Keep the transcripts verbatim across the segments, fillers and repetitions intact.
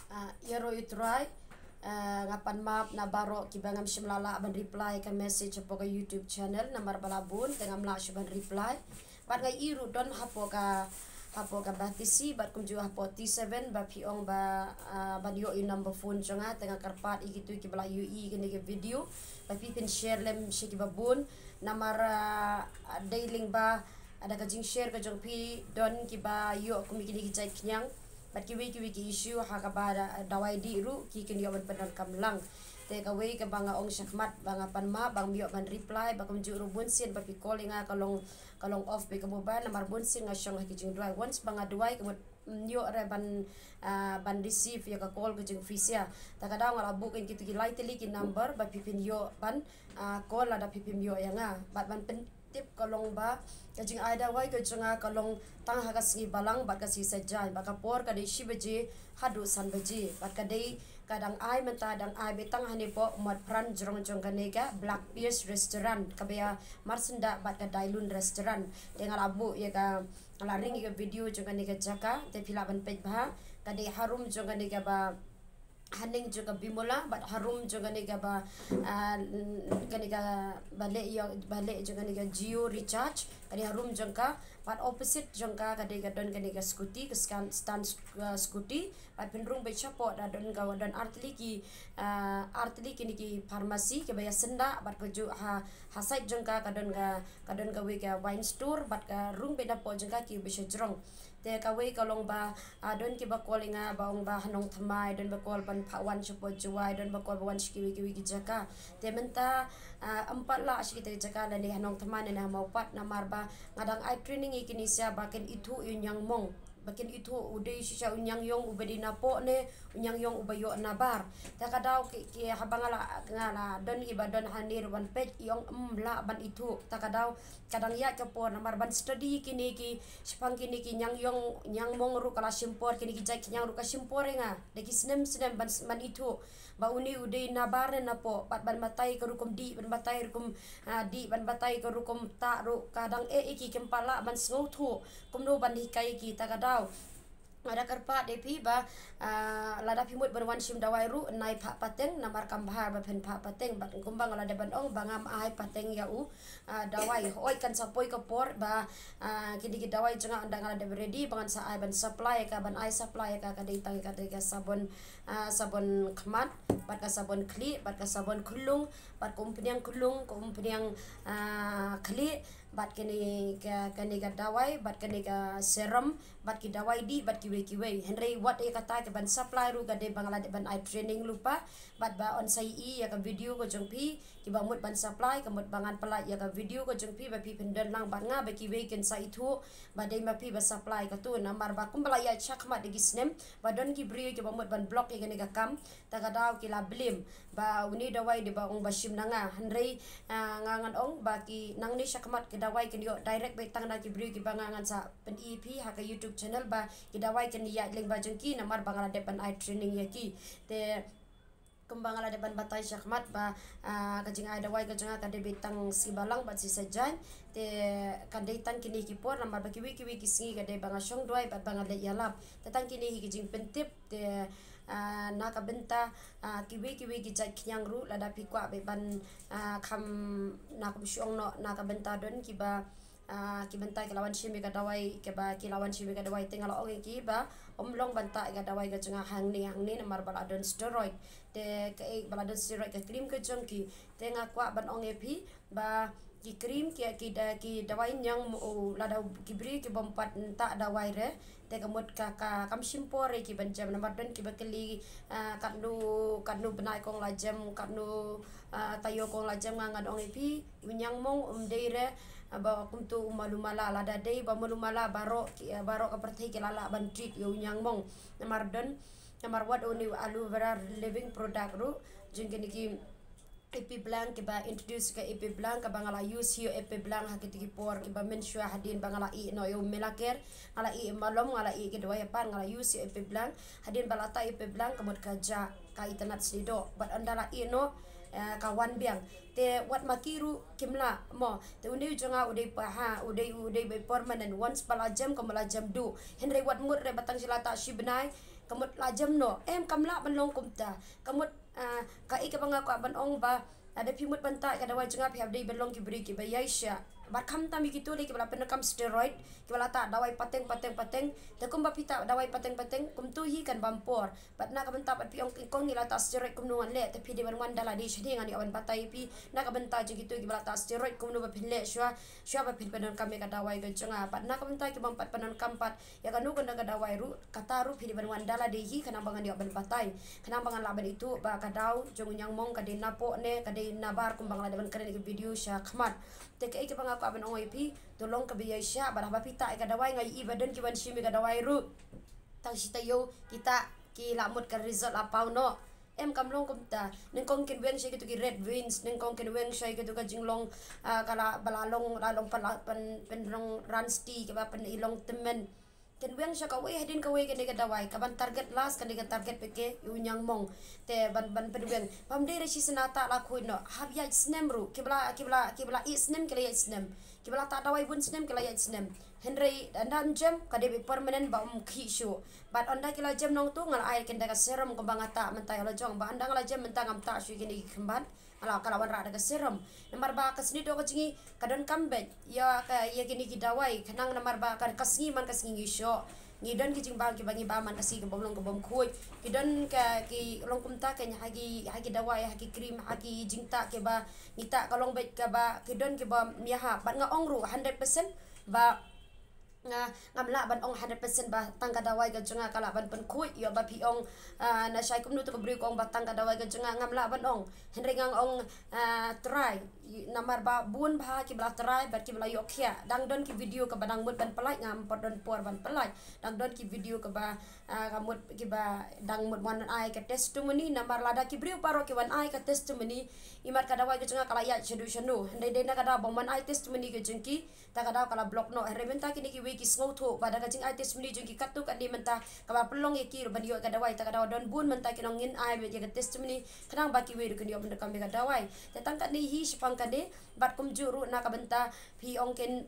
Ah, ïaroh ïa u Trai, ah, nga pan map na baroh kiba ngam shym la lah ban reply ka message hapoh ka YouTube channel, namar ba la bun te ngam lah shuh ban reply. Bad nga ïohi ruh don hapoh ka, hapoh ka Batesi bad kumjuh hapoh T seven ba phi ong ba, ah, ban ïoh ïa u number phone jong nga, te nga kyrpad ïa kito kiba la ïohi ïa kane ka video ba phi phin share lem sha kiba bun, namar, ah, dei lyngba, ah, da ka jingshare ka jong phi don kiba ïoh kum ïa kine ki jait khñiang bad kiwei kiwei ki issue ha kaba da, dawai dih ruh ki kin ïoh ban pyndonkam lang. Te kawei kaba nga ong shakhmat ba nga pan map ba ngam ïoh ban reply, ba kumjuh ruh bun sien ba phi call ïa nga ka long, ka long off beit ka mobile, namar bun sien nga shong ha ki jingduwai. Once ba nga duwai ka mut, mm, ïoh re ban, ah, ban receive ïa ka call ka jong phi sha. Ta ka daw nga la buh ïa kito ki lai tylli ki number ba phi phin ïoh ban, ah, call lada phi phim ïoh ïa nga. Bad ban pyn tip ka long ba ka jingai dawai ka jong nga ka long tang ha ka sngi Balang bad ka sngi Saitjaiñ, bad ka por ka dei shi baje haduh san baje, bad ka dei ka dang ai mynta, dang ai beit tang hangne hapoh Motphran jrong jong kane ka Black Pierce Restaurant kaba ïa marsyndah bad ka Dailun Restaurant. Te nga la buh ïa ka, nga la ring ïa ka video jong kane ka jaka, te phi lah ban peit bha. Ka dei harum jong kane kaba, haneng jong ka Bimula bad harum jong kane kaba, ah, kane kaba leh ïa, ba leh jong kane ka Jio Recharge, ka dei harum jong ka. Bad opposite jong ka ka dei ka don kane ka scooty, ka scan, stand, ah, scooty. Bad phin rung beit shapoh da don ka, don artylli ki, ah, artylli kine ki pharmacy kiba ïa syndah, bad kumjuh ha, ha side jong ka ka don ka, ka don kawei ka wine store, bad ka rung beit napoh jong ka kiba sha jrong. Te kawei ka long ba, ah, don kiba call ïa nga ba ong ba ha Nongthymmai, don ba call ban phah wan shapoh Jowai, don ba call ba wan sha kiwei kiwei ki jaka. Te mynta, ah, ym pat lah sha kita ki jaka lane ha Nongthymmai ne ha Mawpat, namar ba nga dang ai training ïa kine sha ba kin ithuh ïa u ñiangmong, ba kin ithuh u dei shisha u ñiangïong uba dei napoh ne u ñiangïong uba ïoh nabar. Ta ka daw ki, ki haba nga la, nga la don kiba don hangne ruh ban peit, i ong ym lah ban ithuh. Ta ka daw ka dang ïaid ka por namar ban study kine ki, shaphang kine ki ñiangïong, ñiangmong ruh ka la shim por, kine ki jait khñiang ruh ka shim por ïa nga da ki snem snem ban, ban ithuh ba une u dei nabar ne napoh, bad ban batai ka rukom dih, ban batai rukom, ah, dih, ban batai ka rukom tah ruh ka dang eh ïa ki, kim pat lah ban sngewthuh kumno ban hikai ïa ki. Ta ka daw nga da kyrpad ïa phi ba, ah, lada phi mut ban wan shim dawai ruh, nai phah pateng, namar kam bha ba phin phah pateng. Bad kumba nga la dep ban ong ba ngam ai pateng ïa u, ah, dawai. Hooid kan sa poi ka por ba, ah, kine ki dawai jong nga ynda nga la dep ready ba ngan sa ai ban supply ïa ka, ban ai supply ïa ka, ka dei tang ïa ka, dei ka sabon, ah, sabon khmat, bad ka sabon khlieh, bad ka sabon khyllung, bad ka umphniang khyllung, ka umphniang, ah, khlieh, bad kane ka, kane ka dawai, bad kane ka serum, bad ki dawai dih, bad kiwei kiwei. Hynrei wat ïa kata ka ban supply ruh ka dei ba nga la dep ban ai training lypa, bad ba yn sa ïohi ïa ka video ka jong phi, kiba mut ban supply, ka mut ba ngan pyllait ïa ka video ka jong phi ba phi phin don lang bad nga ba kiwei kin sa ithuh ba dei ma phi ba supply kato, namar ba kumba la ïaid shakhmat da ki snem ba don ki briew kiba mut ban block ïa kane ka kam. Ta ka daw ki la blame ba une u dawai dei ba ong ba shim na nga. Hynrei, ah, nga ngan ong ba ki nangne shakhmat ki dawai kin ïoh direct beit tang na ki briew kiba nga ngan sa pyni ïa phi ha ka YouTube channel ba ki dawai kin ïaid lyngba jong ki namar ba nga la dep ban ai training ïa ki. Te kumba nga la dep ban batai shakhmat ba, ah, ka jingai dawai ka jong nga ka dei beit tang sngi Balang bad sngi Saitjaiñ. Te ka dei tang kine ki por namar ba kiwei kiwei ki sngi ka dei ba nga shong duwai bad ba nga leit ïalap. Te tang kine hi ki jingpyntip. Te, ah, na ka bynta, ah, kiwei kiwei ki jait khñiang ruh, lada phi kwah beit ban, ah, kham, na ka bynta, na ka bynta don kiba, ah, ki bynta ki la wan shim ïa ka dawai, kiba ki la wan shim ïa ka dawai, te nga la ong ïa ki ba ym long ban tah ïa ka dawai ka jong nga hangne hangne namar ba la don steroid. Te kaei ba la don steroid ka cream ka jong ki. Te nga kwah ban ong ïa phi ba ki cream ki, ki da, ki dawai ñiangmong, lada ki briew kibym pat tah dawai re, te ka mut ka, ka kam shim por ïa ki ban jem. Namar don kiba kylli, ah, katno, katno bnai kong la jem, katno, ah, taïew kong la jem. Nga ngan ong ïa phi, u ñiangmong um dei re, ah, ba kumto u malu mala. Lada dei ba malu mala, baroh ki, ah, baroh ka pyrthei ki la lah ban treat ïa u ñiangmong. Namar don, namar wat une u aloe vera living product ruh jong kine ki Epi Blanc, kiba introduce ka Epi Blanc, kaba nga la use hi ïa u Epi Blanc ha kito ki por kiba mynshuwa hadien ba nga la ïeh noh ïa u Melacare, nga la ïeh malom, nga la ïeh ki dawai apat, nga la use ïa u Epi Blanc. Hadien ba la tah Epi Blanc ka mut ka jah, ka itynnad snieh doh. Bad ynda la ïeh noh, eh, ka wan biang. Te wat ma ki ruh kim lah mo. Te une u jong nga u dei pa ha, u dei, u dei ba permanent. Once ba la jem ka mut la jem duh. Hynrei wat mut re ba tang shi la tah shi bnai, Ka mut la jem noh, em, kam lah ban long kumta. Ka mut, ah, kaei kaba nga kwah ban ong ba, ah, lada phi mut ban tah ïa ka dawai jong nga phi hap dei ban long ki briew kiba ïaishah. Bad khamtam ïa kito lei kiba la pyndonkam steroid, kiba la tah dawai pateng pateng pateng. Te kumba phi tah dawai pateng pateng, kumto hi kan bam por. Bad na ka bynta pat phi ong, kong ngi la tah steroid kumno ngan leh, te phi dei ban wan da lade shane ngan ïoh ban batai ïa phi. Na ka bynta jong kito kiba la tah steroid kumno ba phin leh shuwa, shuwa ba phin pyndonkam ïa ka dawai ka jong nga. Bad na ka bynta ki bym pat pyndonkam pat ïa kano kano ka dawai ruh, kata ruh phi dei ban wan da lade hi khnang ba ngan ïoh ban batai. Khnang ba ngan lah ban ithuh ba ka daw jong u Niangmong ka dei napoh ne ka dei nabar kumba nga la dep ban kren ha ki video sha khmat. Te kaei kaba nga kwah ban ong ïa phi, to long kaba ïaishah, bad haba phi tah ïa ka dawai nga ïohi ba don ki wan shim ïa ka dawai ruh. Tang shi taïew ki tah ki la mut ka result la paw noh. Em, kam long kumta. Nyngkong kin weng sha kito ki red veins, nyngkong kin weng sha kito ka jinglong, ah, ka la, ba la long, la long pyn, pyn, pynlong run sti, kaba pyn, i long tymmen. Kin weng sha kawei hadien kawei kane ka dawai, kaban target last kane ka target phi ke, u Niangmong. Te ban, ban pynweng. Bym dei re shi snem tah la khuid noh. Hap ïaid snem ruh. Kiba la, kiba la, kiba la ïaid snem, ki la ïaid snem. Kiba la tah dawai bun snem, ki la ïaid snem. Hynrei ynda ym jem, ka dei ba permanent ba ym khih shuh. Bad ynda ki la jem nangto nga la ai kynda ka serum kumba nga tah mynta ïa la jong. Bad ynda nga la jem mynta ngam tah shuh kine ki khynbat. Ala ka la wanrah da ka serum. Namar ba ka snieh doh ka jong ngi ka donkam beit ïa ka, ïa kine ki dawai. Khnang namar ba ka, ka sngi man ka sngi ngi shoh. Ngi don ki jingbam kiba ngi bam man ka sngi ka bym long ka bym khuid. Ki don ka, ki long kumta ka ha ki, ha ki dawai, ha ki cream, ha ki jingtah kiba ngi tah ka long beit kaba, ki don kiba ym ïahap. Bad nga ong ruh hundred percent ba nga, ngam lah ban ong hundred percent ba tang ka dawai ka jong nga ka lah ban pynkhuid ïoh ba phi ong, ah, na shai kumno to ka briew ka ong ba tang ka dawai ka jong nga, ngam lah ban ong. Hynrei ngan ong, ah, try. Namar ba bun bha kiba la try bad kiba la ïoh khiah. Dang don ki video kaba dang mut ban pynlait, ngam pat don por ban pynlait. Dang don ki video kaba, ah, ka mut kiba dang mut wan ai ka testimony, namar lada ki briew baroh ki wan ai ka testimony, imat ka dawai ka jong nga ka la ïaid shaduh shano. Hynrei dei na ka daw bym wan ai testimony ka jong ki, ta ka daw ka la block noh. Hynrei mynta kine kiwei ki sngewthuh ba da ka jingai testimony jong ki katto katne mynta kaba pynlong ïa ki ruh ban ïoh ïa ka dawai, ta ka daw don bun mynta ki nong ngin ai beit ïa ka testimony khnang ba kiwei ruh kin ïoh ban donkam ïa ka dawai. Te tang katne hi shaphang kane, bad kumjuh ruh na ka bynta phi ong kin,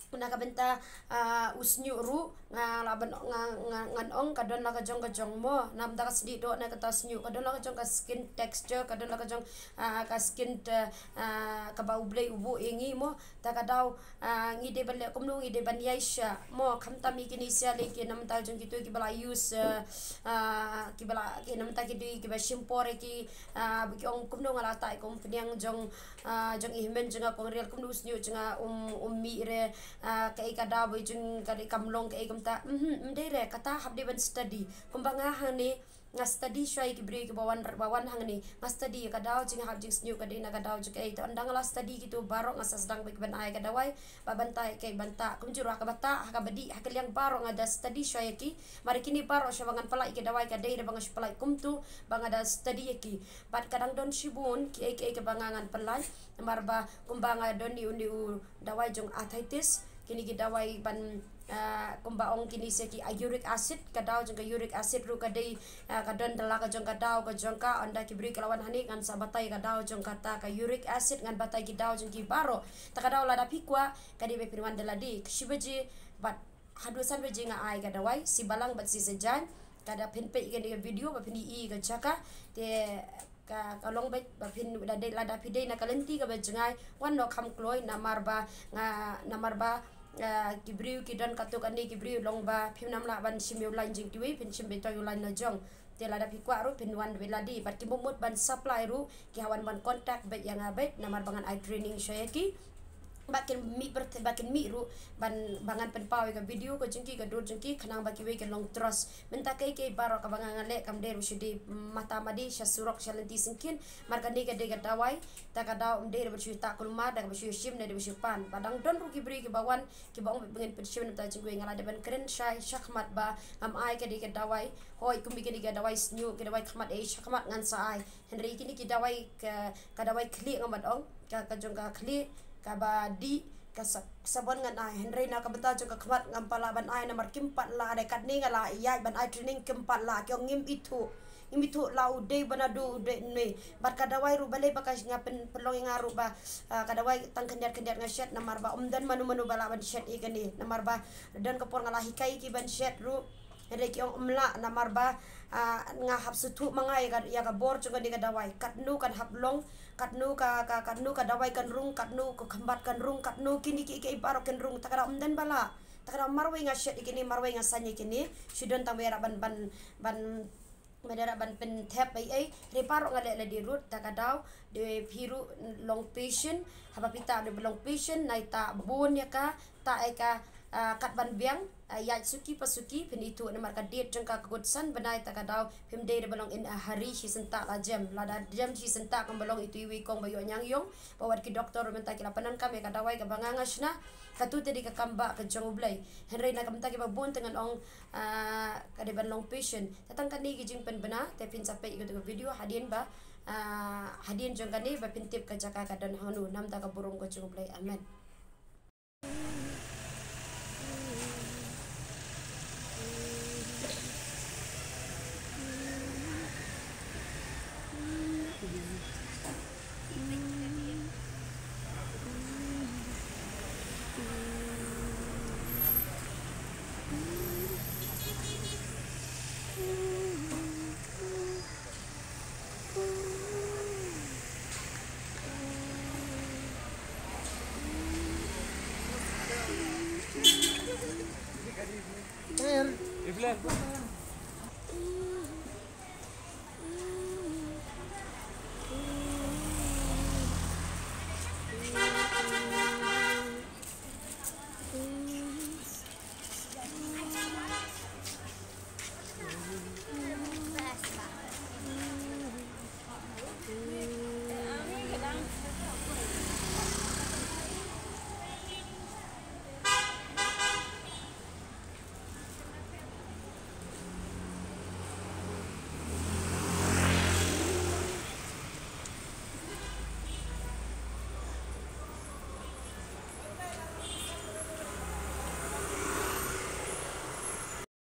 na ka bynta, ah, u shñiuh ruh, nga lah ban, nga, nga, ngan ong ka don la ka jong ka jong mo. Namar da ka sdih doh na kata shñiuh, ka don la ka jong ka skin texture, ka don la ka jong, ah, ka skin te, ah, kaba U Blei u buh ïa ngi mo. Ta ka daw, ah, ngi dei ban leh kumno, ngi dei ban ïaishah mo, khamtam ïa kine sha lei ki namar ta jong kito kiba la use, ah, ah, kiba la, ki namar ta ki dei kiba shim por ïa ki, ah, ba ki ong kumno nga la tah kum pniang jong, ah, jong i hynmen jong nga kong Rial, kumno u shñiuh jong nga um, um mih re, ah, kaei ka daw ba jong ka dei kam long kaei kumta. Mhm, ym dei re, kata hap dei ban study. Kumba nga hangne nga study shuwa ïa ki briew kiba wan, ba wan hangne. Nga study ïa ka daw jinghap jingshñiuh ka dei na ka daw jong kaei. Te ynda nga la study kito baroh nga sa sdang beit ban ai ka dawai ba ban tah kaei ban tah. Kumjuh ruh ha kaba tah, ha kaba dih, ha ka liang baroh nga da study shuwa ïa ki. Mar kine baroh shuwa ba ngan pynlait ïa ki dawai ka dei re ba nga shu pynlait kumto ba nga da study ïa ki. Bad ka dang don shibun kiei kiei kiba nga ngan pynlait. Namar ba kumba nga don ïa une u dawai jong arthritis, kine ki dawai ban, ah, kumba ong kine sha ki, ah, uric acid, ka daw jong ka uric acid ruh ka dei, ah, ka don da la ka jong ka daw ka jong ka. Ynda ki briew ki la wan hangne ngan sa batai ka daw jong kata ka uric acid, ngan batai ki daw jong ki baroh. Ta ka daw lada phi kwah ka dei ba phin wan da lade ka shi baje bad haduh san baje nga ai ka dawai, shi balang bad shi sajan. Ka da phin peit ïa kane ka video ba phin ïohi ïa ka jaka. Te ka, ka long beit ba phin da dei, lada phi dei na ka lynti kaba jngai, wan noh kham kloi, namar ba nga, namar ba, ah, ki briew ki don katto katne ki briew long ba phim nang lah ban shim ïa u lain jong kiwei, phin shim beit ïa u lain la jong. Te lada phi kwah ruh phin wan beit lade, bad ki mut ban supply ruh ki hap wan ban contact beit ïa nga beit, namar ba ngan ai training shuwa ïa ki. Ba kin mih, ba kin mih ruh ban, ba ngan pynpaw ïa ka video ka jong ki, ka dur jong ki, khnang ba kiwei kin long trust. Mynta kaei kaei baroh kaba nga, nga leh kam dei ruh shu dei mata madi sha surok sha lynti syngkien. Mar kane ka dei ka dawai, ta ka daw ym dei ruh ba shu tah kulmar da kaba shu shim ne da ba shu pan. Ba dang don ruh ki briew kiba wan kiba ong ba ngin pynshim na bynta jong kiwei, nga la dep ban kren shai shakhmat ba ngam ai ka dei ka dawai. Hooid, kum kine ki dawai shñiuh, ki dawai khmat, eh, shakhmat ngan sa ai. Hynrei kine ki dawai ka, ka dawai khlieh nga mut ong, ka, ka jong ka khlieh, kaba dih, ka sa-, sabon ngan ai. Hynrei na ka bynta jong ka khmat ngam pat lah ban ai namar kim pat lah, dei katne nga la ïaid ban ai training kim pat lah, ki ong ngim ithuh. Ngim ithuh la u dei ba naduh u dei ne. Bad ka dawai ruh balei ba ka nga pyn-, pynlong ïa nga ruh ba, ah, ka dawai tang khyndiat khyndiat nga shet namar ba ym don mano mano ba lah ban shet ïa kane. Namar ba don ka por nga la hikai ki ban shet ruh. Hynrei ki ong ym lah namar ba, ah, nga hap sngewthuh ma nga ïa ka, ïa ka bor jong kane ka dawai. Katno kan hap long, katno ka, ka, katno ka dawai kan rung, katno ka khmat kan rung, katno kine kiei kiei baroh kan rung. Ta ka daw ym don ba lah. Ta ka daw marwei nga shet ïa kine, marwei nga saiñ ïa kine. Shu don tang ba ïarap ban, ban, ban, ba ïarap ban pynthep ei ei. Hynrei baroh nga leh lade ruh, ta ka daw, dei phi ruh long patient, haba phi ta dei ba long patient, nai ta bun ïa ka, ta ïa ka, ah, kat ban biang, ah, ïaid suki pa suki, phin ithuh namar ka date jong ka ka kut san bnai, ta ka daw, phim dei dei ba long in a hurry, shi senta la jem, lada jem shi senta kam ba long itu iwei kong ba ïoh ñiangïong, ba wat ki doktor mynta ki la pyndonkam ïa ka dawai kaba nga nga shna, katu te dei ka kam ba ka jong U Blei. Hynrei na ka bynta kiba bun te ngan ong, ah, ka dei ban long patient. Te tang kane ki jingpynbna, te phin sa peit ïa katu ka video, hadien ba, ah, hadien jong kane ba phin tip ka jaka ka don hangno, namar ka burom ka jong U Blei. Amen.